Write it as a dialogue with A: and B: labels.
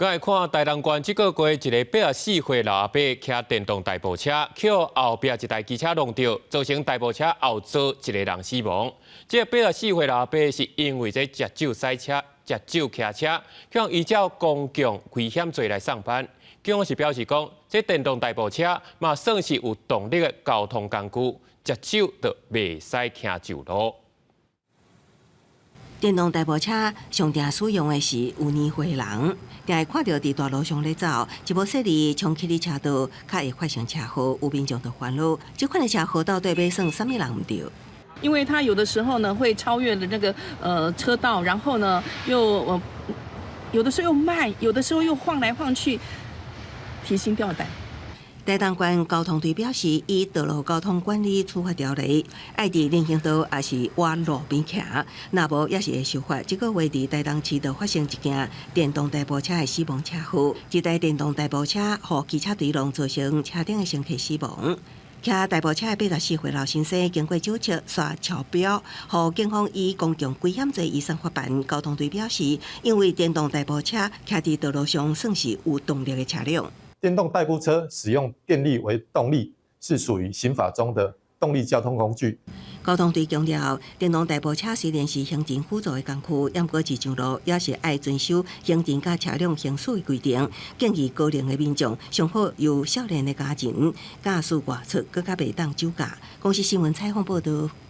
A: 閣來看台東縣，這個月一个84歲老阿伯騎電動代步車，予後壁一台機車挵著，造成代步車後座一個人死亡。這个84歲老阿伯是因為這食酒駛車、食酒騎車，予人依照公共危險罪來送辦。警方是表示講，這電動代步車嘛算是有動力的交通工具，食酒就袂使騎上路。
B: 電動代步車上定使用的是有年歲人，定會看著佇大路上咧走，一無細膩衝起你車道，較會發生車禍，有民眾就煩惱，這款的車禍到底欲算啥物人毋對？
C: 因為他有的時候呢會超越了那個車道，然後呢又有的時候又慢，有的時候又晃來晃去，提心吊膽。
B: 台東縣交通隊表示，依道路交通管理處罰條例，愛佇人行道抑是倚路邊騎，若無也是會受罰。這個月佇台東市就發生一件電動代步車的死亡車禍，一台電動代步車予機車對撞，造成車頂的乘客死亡。騎代步車的84歲老先生經過酒測，煞超標，予警方以公共危險罪移送法辦。交通隊表示，因為電動代步車騎佇道路上算是有動力的車輛。
D: 電動代步車使用電力為動力，是屬於刑法中的動力交通工具。
B: 交通隊強調，電動代步車雖然是行人輔助的工具，毋過佇上路也是愛遵守行人佮車輛行駛的規定。建議高齡的民眾上好由少年的家人駕駛外出，閣較袂當酒駕。公視新聞採訪報導。